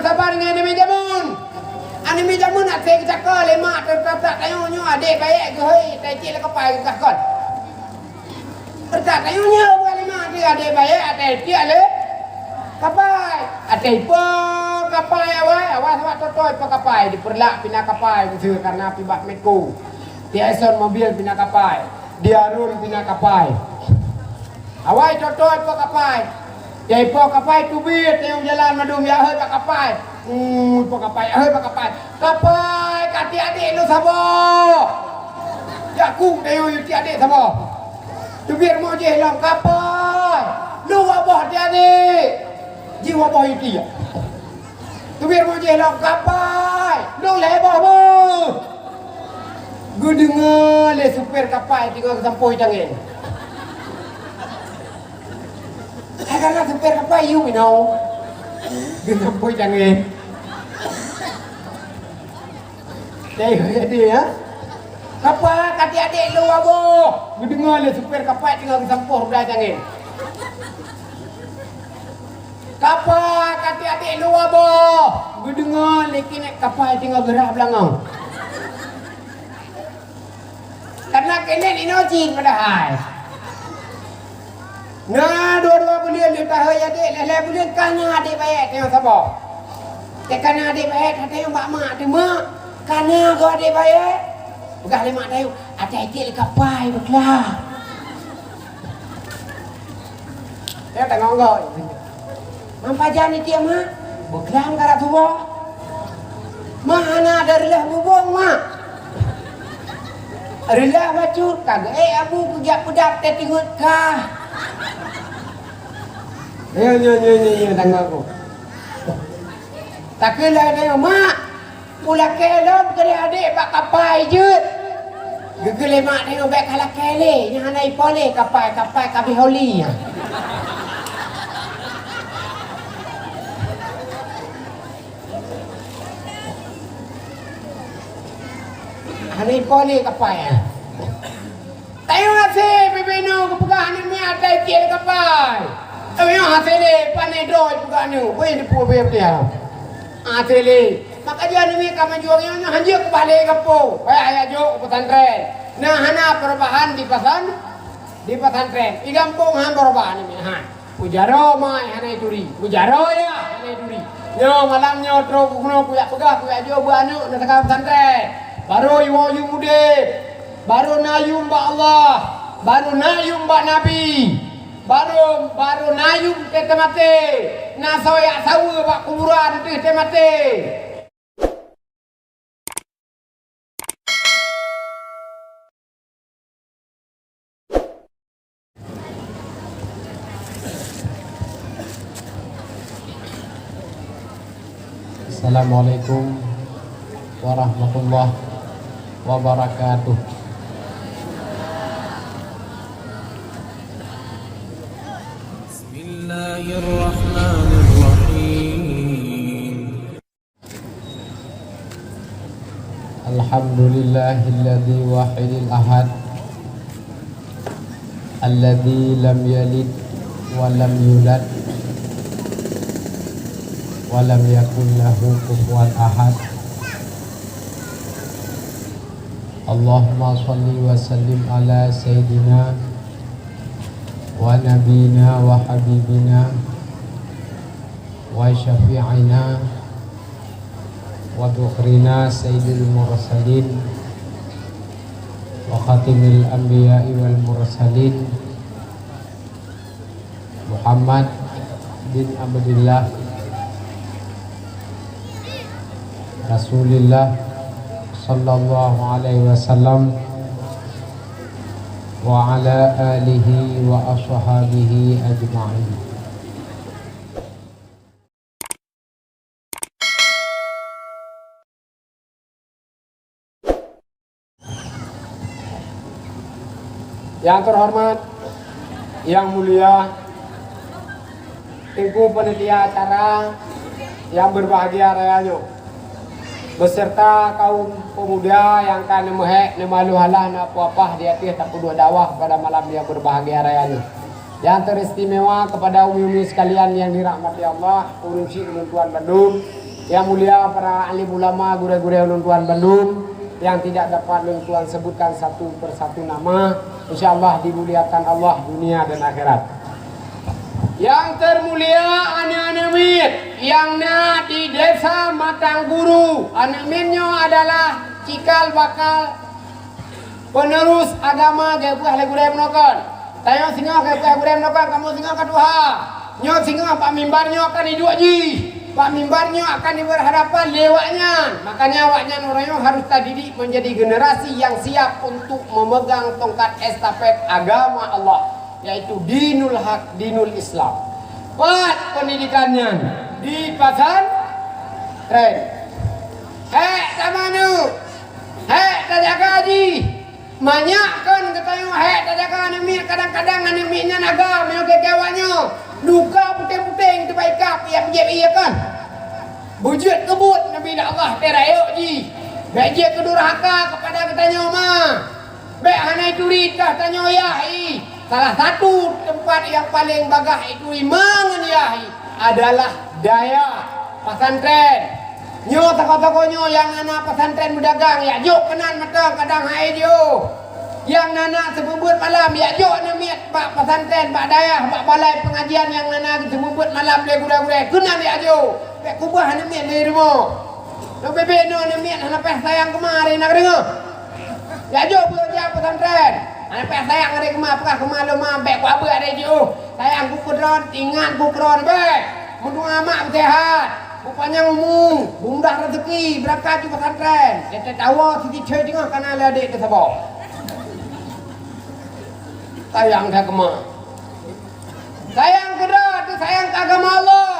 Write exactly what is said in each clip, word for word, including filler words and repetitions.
Saban ngon aneuk miet jameun. Aneuk miet jameun até geucakô lé mak, teutab-tab tanyoe nyoe adék bayeue geuhôi, teucék lé kapai geugah kon. Teutab tanyoe nyoe bukan lé mak, adék bayeue até tiek lé kapai. Até ipo kapai awai, awai sabab toto ipo kapai, dipeurlak pina kapai, meuseu karna pibak meko. Tiek ison mobil pina kapai, diarun pina kapai. Awai toto ipo kapai. Ya ipo kapai teubiet nyang jalan mandum ya hôi bak kapai. Hmm, ipo kapai, hôi bak kapai. Kapai ka tiek adék lôn saboh. Ya ku dayuh tiek adék saboh. Teubiet moh jih lom kapai. Lôn waboh tiek adék. Ji waboh iti ya. Teubiet moh jih lom kapai. Lôn lhèe boh beuh. Geudeungoe lé supir kapai teungoh geusampôh tangén. Hai kana supir kapai yum inoe. Geusampôh tangén. Teuh jadi ya. Kapai ka tiek adék lôn waboh. Geudeungoe lé supir kapai teungoh geusampôh rudai tangén. Kapai ka tiek adék lôn waboh. Geudeungoe lé keuneuk kapai teungoh geurah beulangong. Karna keuneuk inoe cit padahai. Na dua-dua buleuen lheueh tahôi adék, lhèe-lhèe buleuen kana adék bayeue teungoh saboh. Teuh kana adék bayeue, ka tayue bak mak teuma, kana goe adék bayeue. Peugah lé mak tayue, até tiek lé kapai beuklah. Ya tanggong goe. Mak pajan itiek mak, beuklang karat tuboh. Mak hana ada reulah bubong mak. Reulah bacut ka geuék abu keugiak peudap teuh teungeut kah. Nyo nyo nyo nyo nyo tangga ku. Takeulah nyo mak. Ulakée lom keudeh adék bak kapai jeuet. Geugeuh lé mak tanyoe bék ka lakée lé, nyan hana ipo lé kapai, kapai ka abéh oli nyan. Hana ipo lé kapai nyan. Tanyoe hase bibinoe geupeugah aneuk miet atai tiek lé kapai. Tanyoe hase lé pane droe peugah aneuk, beu teupeue beu dia. Hase lé. Maka jih aneuk miet ka meujuang nyoe, nyoe hanjeuet keubah lé gampông. Payah jak jok u pesantren. Nah, hana perubahan di pesan-, di pesantren. Di gampông han perubahan aneuk miet, han. Meujaroe mai hana ituri, meujaroe yah hana ituri. Nyoe malam nyoe trok keunoe kujak peugah, kujak jok beu aneuk na teuka pesantren. Barô iwoe yum udeb, barô na yum bak Allah, barô na yum bak Nabi, barô, barô na yum teuh teumaté, na soe jak saweue bak kuburan teuh teumaté. Assalamualaikum warahmatullahi wabarakatuh. Bismillahirrahmanirrahim. Alhamdulillahilladzi wahidil ahad, alladzi lam yalid wa lam yulad, wa lam yakul lahu kufuwan ahad. Allahumma shalli wa sallim ala sayyidina wa nabiyina wa habibina wa syafi'ina wa dhukhrina sayyidil mursalin wa khatimil anbiya'i wal mursalin Muhammad bin Abdillah Rasulillah sallallahu alaihi wasallam wa ala alihi wa ashabihi ajma'in. Yang terhormat, yang mulia, Teungku panitia acara yang berbahagia raya nyoe, beserta kaum pemuda nyang ka neumeuhek, neumalu halah, na peue apah di ateueh tapeuduek dakwah pada malam yang berbahagia raya nyoe. Yang teristimewa kepada umi-umi sekalian yang dirahmati Allah, ulôn cit ulôn tuan bandum, Yang mulia para alim ulama, gurée-gurée ulôn tuan bandum, yang tidak dapat ulôn tuan sebutkan satu persatu nama, insya Allah dimuliakan Allah dunia dan akhirat. Yang termulia aneuk-aneuk miet yang na di Desa Matang Guru, aneuk miet nyoe adalah cikal bakal penerus agama geupeugah lé gurée meunoe kon. Tanyoe singoh geupeugah gurée meunoe kon, kamoe singoh ka tuha. Nyoe singoh bak mimbar nyoe akan iduek jih. Bak mimbar nyoe akan iberhadapan lé awaknyan. Makanya awaknyan ureuëng nyoe harus tadidik menjadi generasi yang siap untuk memegang tongkat estafet agama Allah, yaitu dinul haq, dinul Islam. Pat pendidikan nyan? Di pasantren. Hék tamanu, hék tajaga jih. Manyak kon geutanyoe hék tajaga aneuk miet, kadang-kadang aneuk miet nyan agam nyoe geugawa nyoe. Luka puténg-puténg teubaika piep jép ié kon. Beujeuet keubuet Nabi Allah teurayok jih. Bék jeuet keudurhaka kepada geutanyoe ma. Bék hana turi kah tanyoe yah i. Salah satu tempat yang paling bagah ituri mangen yah i adalah dayah pesantren. Nyoe sagoe-sagoe nyoe nyang na pesantren meudagang, yak jok keunan mantong kadang hai jiôh. Nyang na-na seubeubeuet malam, yak jok aneuk miet bak pesantren, bak dayah, bak balai pengajian nyang na-na seubeubeuet malam lé gurée-gurée, keunan yak jok. Bék keubah aneuk miet lé rumoh. Nyoe bebe nyoe aneuk miet hana payah sayang keuma, ari na keudeueng. Yak jok beujak pesantren. Hana payah sayang ari keuma, peugah keuma lôn ma, bék kuabeue ari jiôh. Sayang ku keudroe, ingat ku keudroe, bék. Meudoa mak beuseuhat, beupanyang umu, beumudah rezeki, beurakat di pesantren. Teutab tawoe siti thoi teungoh kana lé adék teusaboh. Sayang that keuma. Sayang keudroe, teu sayang keu agama Allah.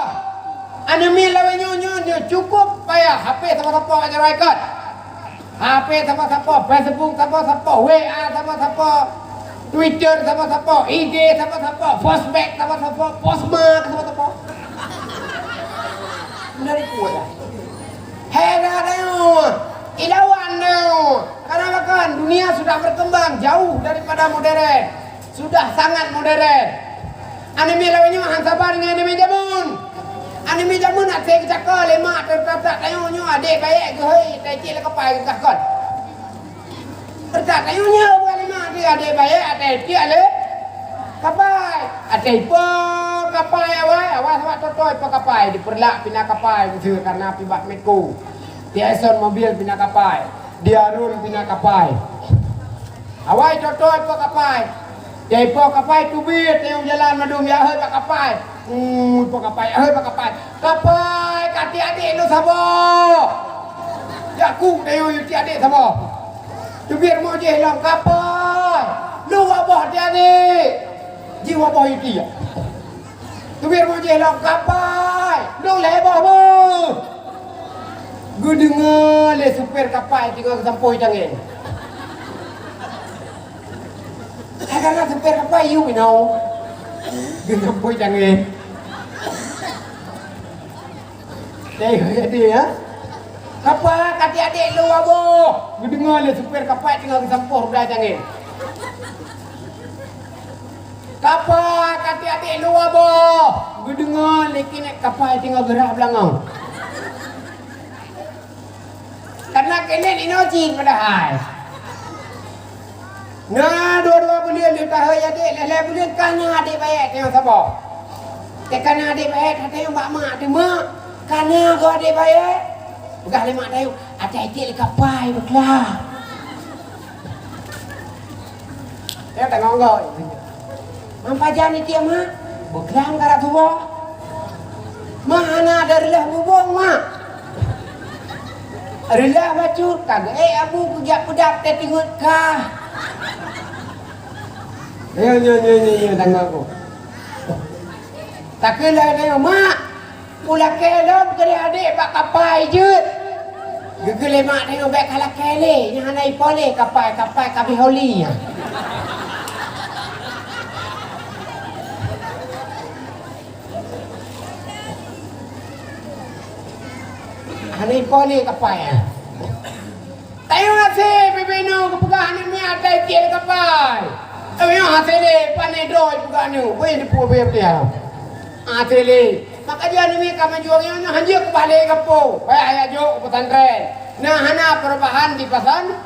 Aneuk miet lawét nyoe, nyoe, nyoe cukup payah. H P sapo-sapo ajaran ikot. H P sapo-sapo, Facebook sapo-sapo, W A sapo-sapo, Twitter sapo-sapo, I G sapo-sapo, Fosbek sapo-sapo, Posma sapo-sapo. Dari kuat dah. Heran dah. Ilawan dah. Karena bahkan dunia sudah berkembang jauh daripada modern. Sudah sangat modern. Aneuk miet lawét nyoe han saban ngon aneuk miet jameun. Aneuk miet jameun até geucakô lé mak teutatap tanyoe nyoe adék bayeue geuhôi tai cit lé kapai geukah kon. Teutatap tanyoe nyoe bukan lé mak teuh adék bayeue até cit lé kapai. Até ipo kapai awai, awai sabab toto ipo kapai dipeurlak pina kapai beuseuh karena pibak meko. Di Aison mobil pina kapai. Di Arun pina kapai. Awai toto ipo kapai. Ya ipo kapai teubiet teuh jalan mandum ya hôi bak kapai. Hmm, ipo kapai, hôi bak kapai. Kapai ka tiek adék lôn saboh. Ya ku teuh tiek adék saboh. Teubiet rumoh jih lom kapai. Lôn waboh tiek adék. Jih waboh iti ya. Teubiet rumoh jih lom kapai. Lôn lhèe boh beuh. Geudeungoe lé supir kapai teungoh geusampôh cangéng. Hai kana supir kapai yue minoe. Geusampôh cangéng. Eh, jadi ya. Kapai ka tiek adék lôn waboh. Geudeungoe lé supir kapai teungoh geusampôh ruda cangéng. Kapai ka tiek adék lôn waboh. Geudeungoe lé keuneuk kapai teungoh geurhah beulangong. Karena keuneuk inoe cit padahai. Na dua-dua buleuen lheueh tahôi adék, lhèe-lhèe buleuen kana adék bayeue teungoh saboh. Teuh kana adék bayeue, teuh bak mak teuma kana goe adék bayeue. Peugah lé mak tayue, até tiek lé kapai beuklah. Ya tanggong goe. Mam pajan itiek mak, beuklang karat tuboh. Mak hana ada reulah bubong mak. Reulah bacut ka geuék abu keugiak peudap teuh teungeut kah. Nyo nyo nyo nyo nyo tangga ku. Takeulah nyo mak. Ulakée lom keudeh adék bak kapai jeuet. Geukheun lé mak tanyoe bék kalakée lé, nyan hana ipo lé kapai, kapai kabéh oli nyan. Hana ipo lé kapai nyan. Tanyoe hase bibinoe geupeugah aneuk miet atai tiek lé kapai. Tanyoe hase lé pane droe peugah aneuk, wéh dipuwoe bée peuliah. Hase lé. Maka jih aneuk miet ka maju nyoe, nyoe hanjeuet kubah lé gampông. Payah jak jok u pesantren. Nah, hana perubahan di pesan-,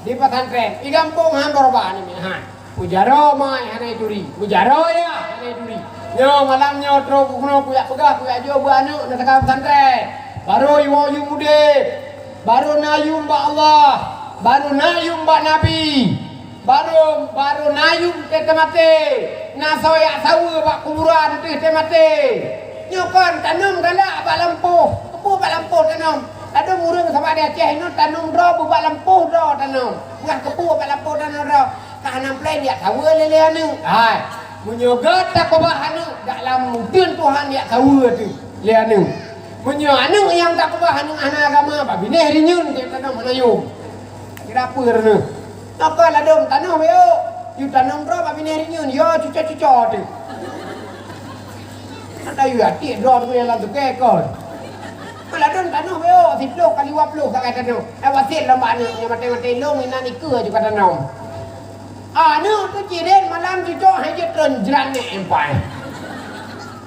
di pesantren. Di gampông han perubahan aneuk miet, han. Meujaroe mai hana ituri. Meujaroe yah hana ituri. Nyoe malam nyoe trok keunoe kujak peugah, kujak jok bak aneuk na teuka pesantren. Barô iwoe yum udeb. Barô na yum bak Allah. Barô na yum bak Nabi. Barô, barô na yum teuh teumaté, na soe jak saweue bak kuburan teuh teumaté. Nyoe kon tanom galak bak lampôh, keupeue bak lampôh tanom? Ladôm ureuëng saban di Aceh nyoe tanom droe bak lampôh droe tanom. Peugah keupeue bak lampôh tanom droe? Ka hana plan jak saweue lé, lé aneuk. Hai, meunyoe gata keubah aneuk, dak lam uteuen Tuhan jak saweue teuh lé aneuk. Meunyoe aneuk nyang takeubah aneuk hana agama, bak binéh rinyun, jak tanom hana yum. Kira peue nyoe? Maka ladôm tanoh beu. Yue tanom droe bak binéh rinyun, yo cuco-cuco teuh. Ada yue atik droe tu lam teuke kon. Ladôm tanoh beu, siploh kali dua ploh sagai tanoh. Eh, wasit lom bak aneuk, nyang maté-maté lôn inan ikeue ju ka tanom. Aneuk tu cirét malam cuco hai jeuet tron jranek empai.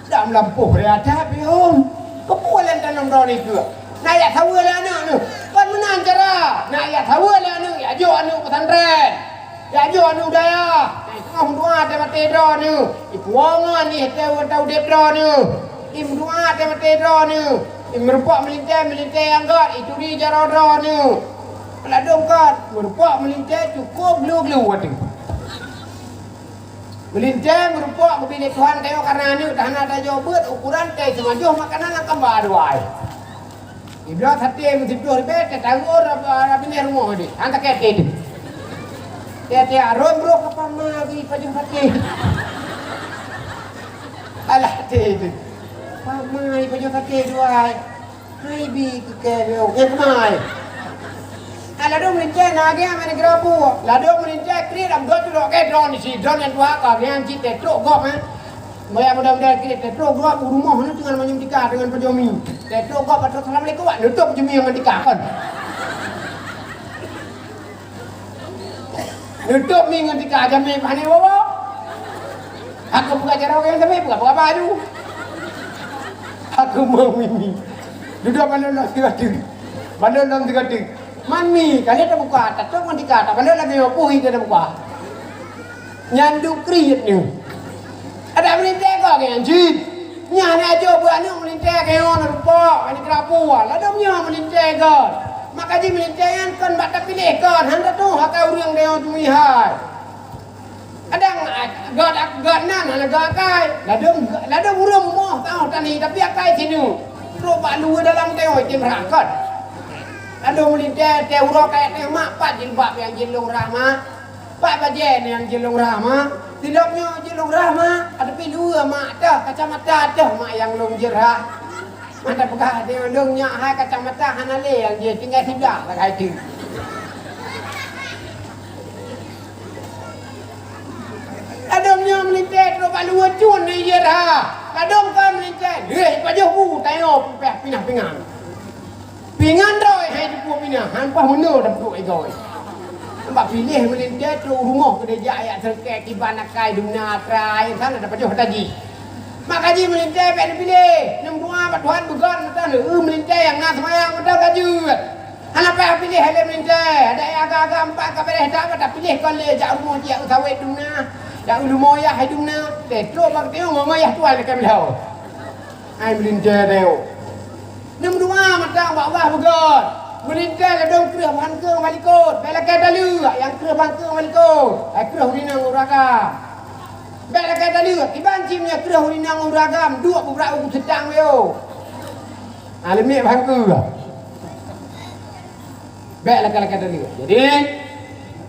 Dak meulampôh raya that pion. Keupeue lôn tanom droeneuh keu? Na jak saweue lé aneuk neuh. Kon meunan cara. Na jak saweue lé aneuk, jak jok aneuk pesantren. Jak jok aneuk dayah. Na teungoh meudoa teumaté droeneuh. Ipuwong ngon ié teuh udeb droeneuh. Imeudoa teumaté droeneuh. Imeureumpok meulintée, meulintée nyang gét. Ituri jaroe droeneuh. Ladôm kon, meureumpok meulintée cukôp glu-glu watée. Meulintée meurumpok geubi lé Tuhan tanyoe kareuna aneuk, dah hana tajok beuet ukuran tée seumajoh makanan lam kamba dua ai. Ibloe saté meusiploh ribée tée tawur rab-, rab binéh rumoh deh, han sakét tée teuh. Tiep-tiep rhom brôk ka pama geupajoh saté. Alah tée teuh. Pama geupajoh saté dua ai. Hai bi keu kée lôn, eh, keunoe. Ah, ladôm meulintée na gée amai neugara bu. Ladôm meulintée kriet lam dot tu dok kée drone isi, drone nyang tuha ka, nyang cit teutrok gob, eh. Maya muda-muda kriet teutrok gob, u rumoh ni teungoh manyum tika, teungoh pajoh mi. Teutrok gob, pajoh assalamualaikum, wak, nutup pajoh mi ngon tika, kon. Nutup mi ngon tika jamé pane wowo. Aku buka jaroe nyang samé buka, buka baju. Aku mau mimi. Dudoe bandum lom sigoe teuk. Bandum lom sigoe teuk. Man mi, ka lheueh tabuka, tatôp ngon tika, tabalot lagée nyoe, puih teuh tabuka. Nyan duek kriet nyoe. Adak meulintée goe keu nyan cit. Nyan ajoh beuaneuk meulintée keu nyoe na rumpok, ka jikeurak puah. Ladôm nyoe meulintée goe. Maka jih meulintée nyan kon bak tapiléh kon, han tatuh akai ureuëng deungon jumui hai. Kadang, ah, gét, gét nan hana gét akai. Ladôm, ladôm ureuëng rumoh tanoh tani, tapi akai sineuk. Trok bak luweue dalam teuh tem rakat. Ladôm meulintée teuh uroe kayée teuh mak pat jilbab nyang jilông rhah mak. Pat bajée nyang jilông rhah mak. Silop nyoe jilông rhah mak, tapi luweue mak teuh, kacamata teuh mak nyang lông jeuet rhah. Mata peugah lé lôn nyak hai kacamata hana lé nyang jih, tinggai siblah sagai teuk. Ladôm nyoe meulintée trok bak luweue cun lé jih rhah. Ladôm kon meulintée, lheueh pajoh bu tanyoe pipéh pinah pingan. Pingan droe hai teupeu pinah, han paih meunoe tapeuduek igoe. Bak piléh meulintée trok u rumoh keudeh jak yak seureukai kiban akai dumna atra, ai sana tapajoh taji. Maka jih meulintée bék neupiléh, neumeudoa bak Tuhan beugét meutan, eu meulintée nyang na seumayang meutan ka jeuet. Hana payah piléh lé meulintée, ada nyang agam-agam pat ka beureh that, mata piléh kon lé jak rumoh jak u sawét dumna, jak u lumoe yah hai dumna, lé trok bak tiong ngon yah tuan lé ka meuhôi. Hai meulintée teuh. Neumeudoa mantong bak Allah beugét. Meulintée ladôm kreueh ban keueng bak likot, bék lakée taleuek nyang kreueh ban keueng bak likot, hai kreueh u inong ureueng agam. Bék lakée taleuek, kiban cit meunyoe kreueh u inong ureueng agam, duek beubrak u seutang beu. Ah, leumiek bhangkeue. Bék lakée-lakée tadi. Jadi,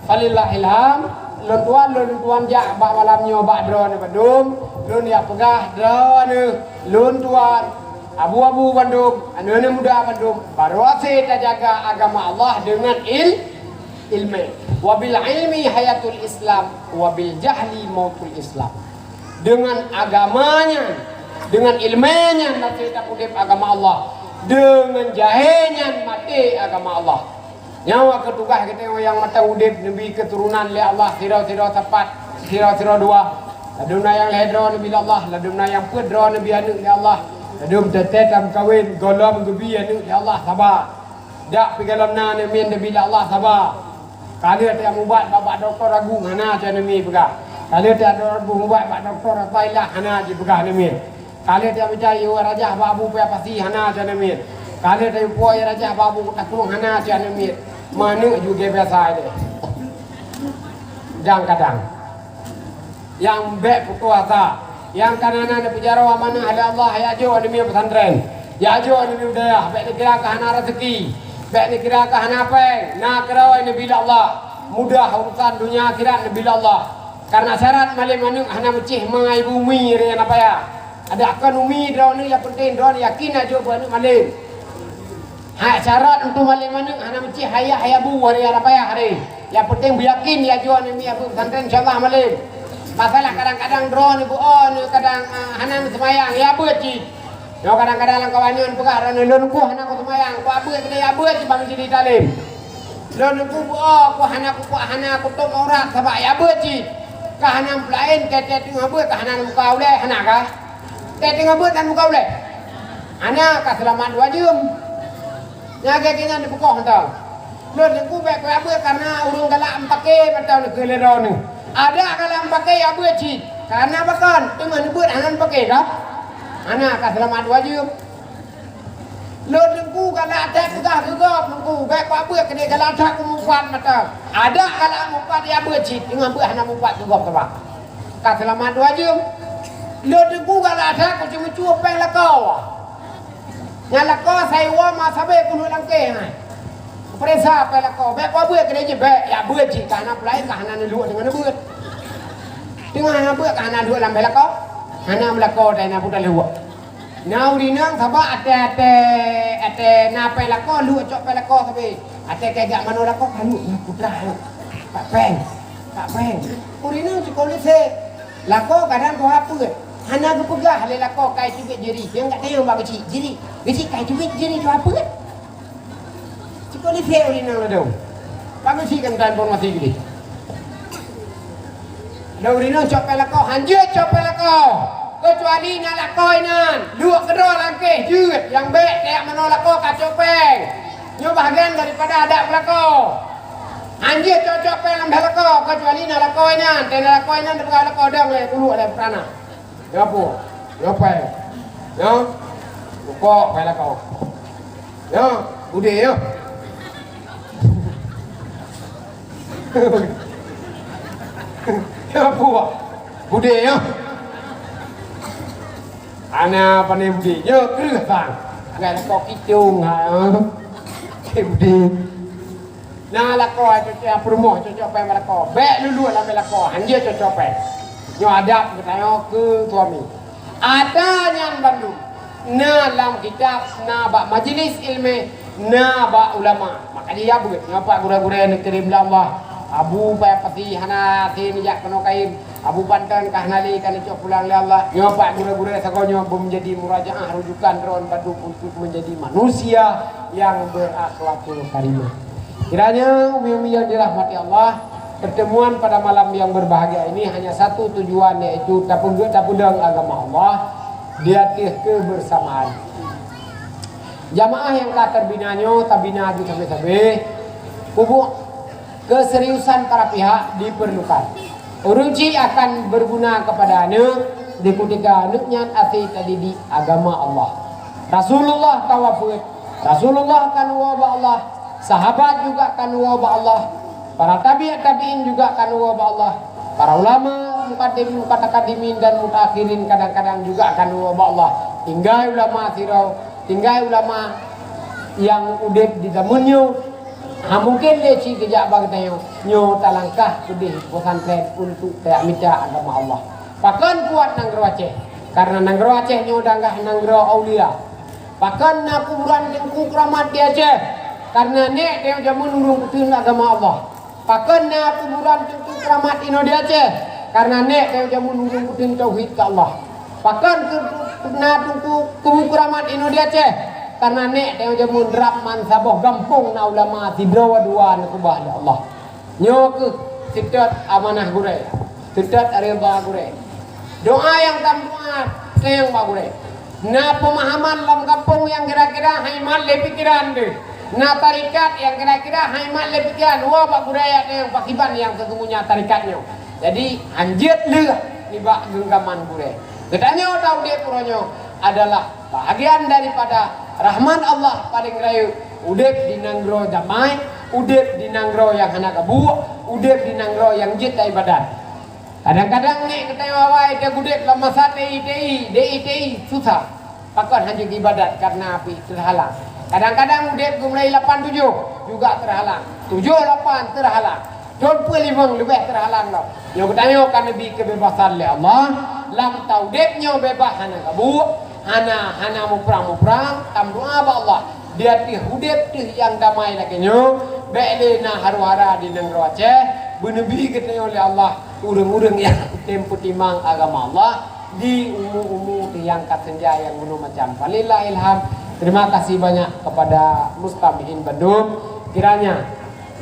falillahil hamd, lôn tuan, lôn tuan jak bak malam nyoe bak droeneuh bandum, lôn jak peugah droeneuh, lôn tuan, abu-abu bandum, aneuëk muda bandum, barô hase tajaga agama Allah deungon il-, ileumé. Wa bil ilmi hayatul Islam, wa bil jahli mautul Islam. Deungon agama nyan, deungon ileumé nyan maté tapeudeb agama Allah. Deungon jahé nyan maté agama Allah. Nyoe keuh tugaih geutanyoe nyang mantong udeb neubi keuturonan lé Allah, sidroe-sidroe sapat, sidroe-sidroe dua. Ladôm na nyang lhée droe neubi lé Allah, ladôm na nyang peuet droe neubi aneuëk lé Allah. Ladôm teuntèe tameukawen, gohlom geubi aneuk lé Allah, saba. Dak pih gohlom na aneuk miet, neubi lé Allah, saba. Ka lheueh tajak mubat bak, bak dokto agung, hana cit aneuk miet peugah. Ka lheueh tajak mubat bak dokto Thailand, hana jipeugah aneuk miet. Ka lheueh tajak mita yue rajah bak Abu Paya Pasi, hana cit aneuk miet. Ka lheueh tajak po yue rajah bak Abu Takong, hana cit aneuk miet. Meuaneuk juga biasa aja. Kadang-kadang. Nyang bèk putus asa. Nyang ka na, na neupeujaroe amanah lé Allah, jak jok aneuk miet pesantren. Jak jok aneuk miet dayah, bèk neukira keu hana raseuki. Bèk neukira keu hana pèng. Na keudroe neubi lé Allah. Mudah urusan dunia akhirat neubi lé Allah. Karena syarat malem aneuk hana meucéh ma ibu umi raya na payah. Adak kon umi droeneuh, nyang peunteng droeneuh yakin jak jok bak aneuk malem. Hai syarat untuk malem aneuk hana meucéh ayah, ayah bu hari, hana payah hari. Nyang peunteng beuyakin jak jok aneuk miet bak pesantren, insya Allah malem. Masalah kadang-kadang droeneuh bu, oh, neuh kadang, ah, hana neuseumayang, ya beuet cit. Nyoe kadang-kadang lam kawan nyoe peugah droeneuh, "Lôn ku hana kuseumayang, ku beuet keudeh, ya beuet cit bak meuseujid Talim. Lôn ku bu, oh, ku hana ku, ku hana kutôp aurat sabab ya beuet cit." Ka hana peulaén, teuh-teuh teungoh beuet ka hana muka ulèe, hana ka? Teuh teungoh beuet hana muka ulèe. Hana ka seulamat dua jeuem. Nyang lagèe nyan dipeukoh mantong. Lôn teungku bèk keu ya beuet karena ureueng galak meupaké mantong neukheun lé droeneuh. Adak galak meupaké ya beuet cit. Karena pakon? Teuma neubeuet hana meupaké ka? Hana ka seulamat dua jeuem. Lôn teungku galak that peugah keu gob teungku, bèk keu ya beuet keudeh galak that keu mupat mantong. Adak galak mupat ya beuet cit, teungoh beuet hana mupat keu gob teuma. Ka seulamat dua jeuem. Lôn teungku galak that keu ceumeucue péng lakoe. Nyang lakoe saiwoe ma sabé kulheueh langkéh nyan. Peuriksa péng lakoe, bèk keu ya beuet keudeh jih, bèk ya beuet cit, ka hana peulaén, ka hana neulhok deungon neubeuet. Teungoh hana beuet ka hana lhok lam péng lakoe, hana meulakoe dai na buta lhok. Na ureueng inong sabab até, até, até na péng lakoe, lhok cok péng lakoe sabé. Até kajak manoe lakoe ka lhok, ya putra lhok. Pak péng, pak péng. Ureueng inong cukôp lé sép. Lakoe kadang tuha peuet. Hana geupeugah lé lakoe kai teubiet jiri. Nyang ka tanyong bak geuchik, jiri. Geuchik kai teubiet jiri tuha peuet. Cukôp lé sép ureueng inong ladôm. Bak geuchik kan ta informasi geude. Ladôm ureueng inong cok péng lakoe, hanjeuet cok péng lakoe. Keucuali na lakoe inan, duek keudroe langkéh jeuet, nyang bèk tajak manoe lakoe ka cok péng. Nyoe bahagian daripada adat meulakoe. Hanjeuet cok-cok péng lam bhée lakoe, keucuali na lakoe inan. Teuh na lakoe inan teupeugah lakoe dong lé kuluk lé peutranak. Nyoe peue? Nyoe péng. Nyoe. Rukok péng lakoe. Nyoe. Udé nyoe. Nyoe peue? Udé nyoe. Ana pandai udé. Nyoe kreueh bang. Ngai lakoe kicung ha. Udé. Na lakoe cocok peurumoh, cocok péng bak lakoe. Bèk luluek lam lakoe, hanjeuet cocok péng. Nyoe adab geutanyoe keu suami. Ata nyan bandum na lam kitab, na bak majlis ilmu, na bak ulama. Maka jih ya beuet. Nyoe pat gurèe-gurèe neuteurim lé Allah. Abu Paya Pasi hana até neujak keunoe kain. Abu Panton ka hana lé ka neucok pulang lé Allah. Nyoe pat gurèe-gurèe sagoe nyoe beumeujadi murajaah rujukan droe bandum untuk menjadi manusia yang berakhlakul karimah. Kiranya umi-umi yang dirahmati Allah, pertemuan pada malam yang berbahagia ini hanya satu tujuan, yaitu tapeu-, tapeudong agama Allah di ateueh kebersamaan. Jamaah nyang ka teubina nyoe tabina ju sabé-sabé. Pupuk keseriusan para pihak diperlukan. Ureueng chik akan berguna kepada aneuk di kutika aneuk nyan até tadidik agama Allah. Rasulullah ka wafeuet, Rasulullah ka neuwoe bak Allah, sahabat juga ka neuwoe bak Allah, para tabi' tabi'in juga ka neuwoe bak Allah, para ulama, mukaddim, mutakadimin dan mutaakhirin kadang-kadang juga ka neuwoe bak Allah. Tinggai ulama sidroe, tinggai ulama nyang udeb di zaman nyoe. Ha, mungken lé cit geujak bak geutanyoe, nyoe talangkah keudeh pesantren untuk tajak mita agama Allah. Pakon kuat nanggroe Aceh? Karena nanggroe Aceh nyoe dangah nanggroe aulia. Pakon na kuburan Teungku Keuramat di Aceh? Karena nèk tanyoe jameun ureueng peuteun agama Allah. Pakon na kuburan Teungku Keuramat inoe di Aceh? Karena nèk tanyoe jameun ureueng peuteun tauhid keu Allah. Pakon keu-, na Teungku kubu keuramat inoe di Aceh? Karena nèk tanyoe jameun rab man saboh gampông na ulama sidroe dua neukeubah lé Allah. Nyoe keuh seutôt amanah gurèe, seutôt rida gurèe. Doa nyang tameudoa sayang bak gurèe. Na peumahaman lam gampông nyang kira-kira hai mat lé pikeran deuh. Na tarekat nyang kira-kira hai mat lé pikeran. Woe bak budaya nyang pakiban nyang sesungguhnya tarekat nyoe. Jadi, hanjeuet lheueh nibak geunggaman gurée. Geutanyoe ta udeb uroe nyoe adalah bahagian daripada rahmat Allah paleng rayeuk. Udeb di nanggroe damai, udeb di nanggroe nyang hana gabuek, udeb di nanggroe nyang jeuet ibadat. Kadang-kadang nèk geutanyoe awai teuh udeb lam masa T I T I, D I T I, susah. Pakon hanjeuet ibadat kareuna pih teuhalang. Kadang-kadang udeb geumulai lapan tujoh juga teuhalang. Tujoh lapan teuhalang. Thon peuet limong leubeh teuhalang lom. Nyoe geutanyoe ka neubi keubebasan lé Allah. Lam taudeb nyoe bebas, hana gabuek, hana, hana muprang-muprang, tameudoa bak Allah. Di ateueh udeb teuh nyang damai lagée nyoe, bék lé na haru-hara di nanggroe Aceh, beuneubi geutanyoe lé Allah ureuëng-ureuëng nyang tem peutimang agama Allah di umu-umu nyang ka senja nyang bunoe macam. Falillahilham. Terima kasih banyak kepada mustami'in bandum. Kiranya,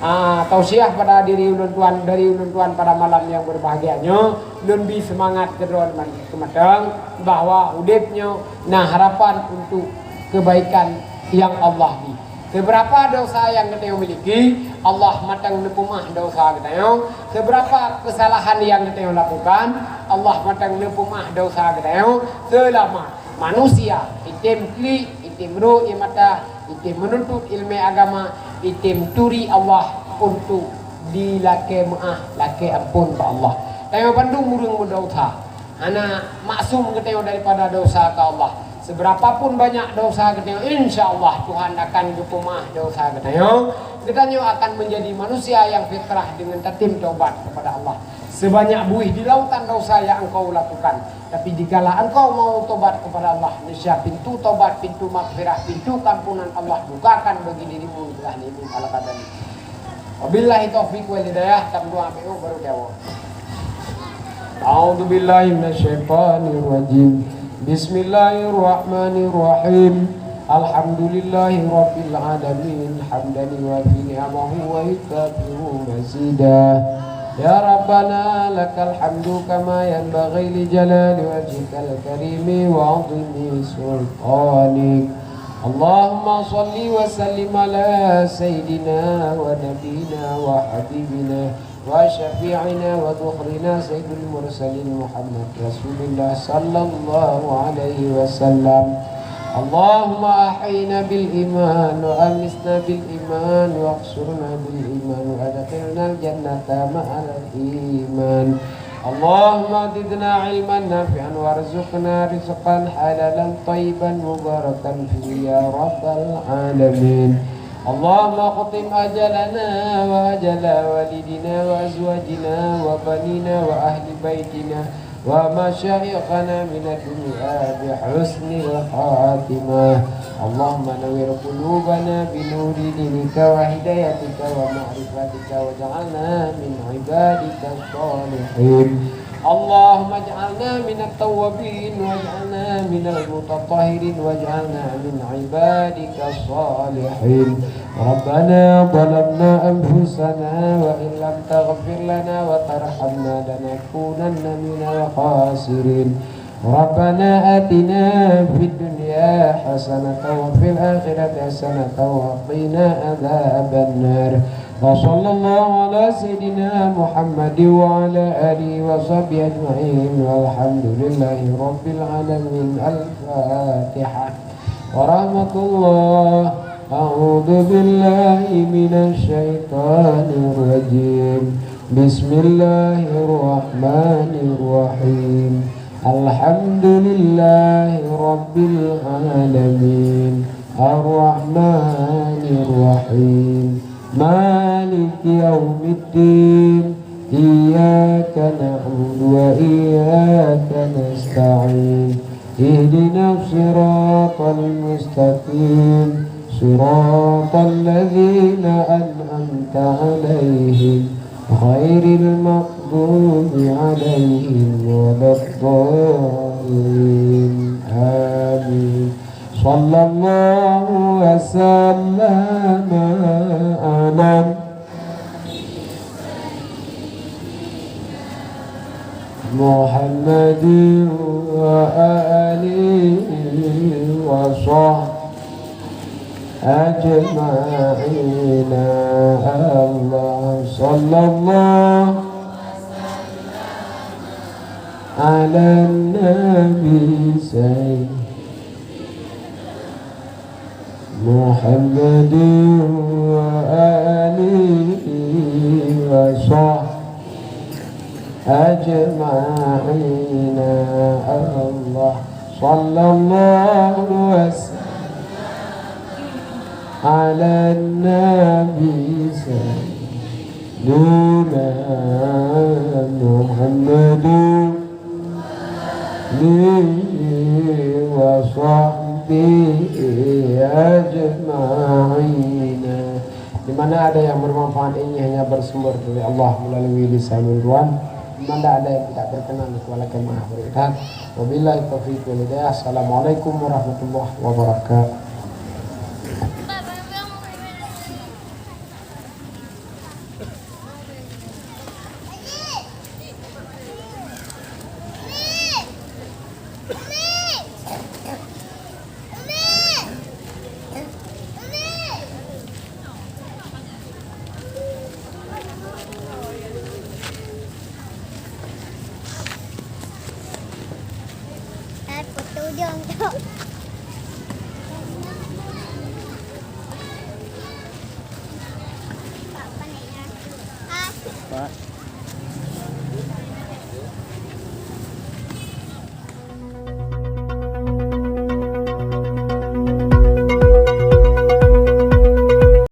ah, tausiah pada diri ulôn tuan, dari ulôn tuan pada malam yang berbahagia nyoe, lôn bi seumangat keudroe keumatang bahwa udeb nyoe na harapan untuk kebaikan yang Allah bi. Seberapa dosa yang geutanyoe miliki, Allah mantong neupeumah dosa geutanyoe. Seberapa kesalahan yang geutanyoe lakukan, Allah mantong neupeumah dosa geutanyoe. Selama manusia item klik, item rôh ie mata, item menuntut ilmu agama, item turi Allah untuk dilakée meuah, lakée amphon bak Allah. Tanyoe bandum ureuëng meudesya. Hana maksum geutanyoe daripada desya keu Allah. Seberapapun banyak desya geutanyoe, insya Allah Tuhan akan geupeumah desya geutanyoe. Geutanyoe akan menjadi manusia yang fitrah dengan tatem taubat kepada Allah. Sebanyak buih di lautan desya yang engkau lakukan, tapi dikala engkau mau tobat kepada Allah, niscaya pintu tobat, pintu maghfirah, pintu keampunan Allah bukakan bagi dirimu, ya ahli iman al-qadami. Wabillahi taufiq wal hidayah. Tam dua ambil baru jawab. A'udzubillahi minasyaitonirrajim. Bismillahirrahmanirrahim. Alhamdulillahirabbil alamin. Hamdan yuwafi ni'amahu wa yukafi'u mazida. Ya Rabbana, lakal hamdu kama yanbaghi li jalali wajhikal karimi wa 'azimi sultanik. Allahumma shalli wa sallim ala sayyidina wa nabiyina wa habibina wa syafi'ina wa dhukhrina sayyidil mursalin Muhammad Rasulillah sallallahu alaihi wasallam. Allahumma ahyina bil iman wa amitna bil iman wa ahsyurna bil iman wa adkhilnal jannata ma'al iman. Allahumma zidna ilman nafi'an warzuqna rizqan halalan thayyiban mubarakan fihi ya rabbal alamin. Allahumma khtim ajalana wa ajala walidina wa azwajina wa banina wa ahli baitina wa masyaikhana minad dunya bi husnil khatimah. Allahumma nawwir qulubana bi nuri dinika wa hidayatika wa ma'rifatika waj'alna min ibadika shalihin. Allahumma ij'alna minat tawwabin waj'alna minal mutatahhirin waj'alna min ibadika shalihin. Rabbana zalamna anfusana wa in lam taghfir lana wa tarhamna lanakunanna minal khasirin. Rabbana atina fid dunya hasanatan wa fil akhirati hasanatan wa qina adzabannar. Wa sallallahu ala sayyidina Muhammad wa ala alihi wa sahbihi ajma'in. Walhamdulillahi rabbil alamin. Al-Fatihah. Warahmatullah. A'udzu billahi minasy syaithanir rajim. Bismillahirrahmanirrahim. Alhamdulillahi rabbil alamin. Arrahmanir rahim. Maliki yaumiddin. Iyyaka na'budu wa iyyaka nasta'in. Ihdinas siratal mustaqim. Siratal ladzina an'amta 'alaihim, ghairil maghdubi 'alaihim waladdallin. Amin. Sallallahu wa sallama ala محمد وآله وصحبه أجمعين. الله صلى الله على النبي سيدنا محمد وآله وصحبه أجمعين. الله صلى الله وسلم على النبي سيدنا محمد آله وصحبه أجمعين. Di mana ada yang bermanfaat ini hanya bersumber dari Allah melalui lisan ulun. Di mana ada yang tidak berkenan, walakum maaf. Wabillahi taufiq wal hidayah. Assalamualaikum warahmatullahi wabarakatuh. Pak.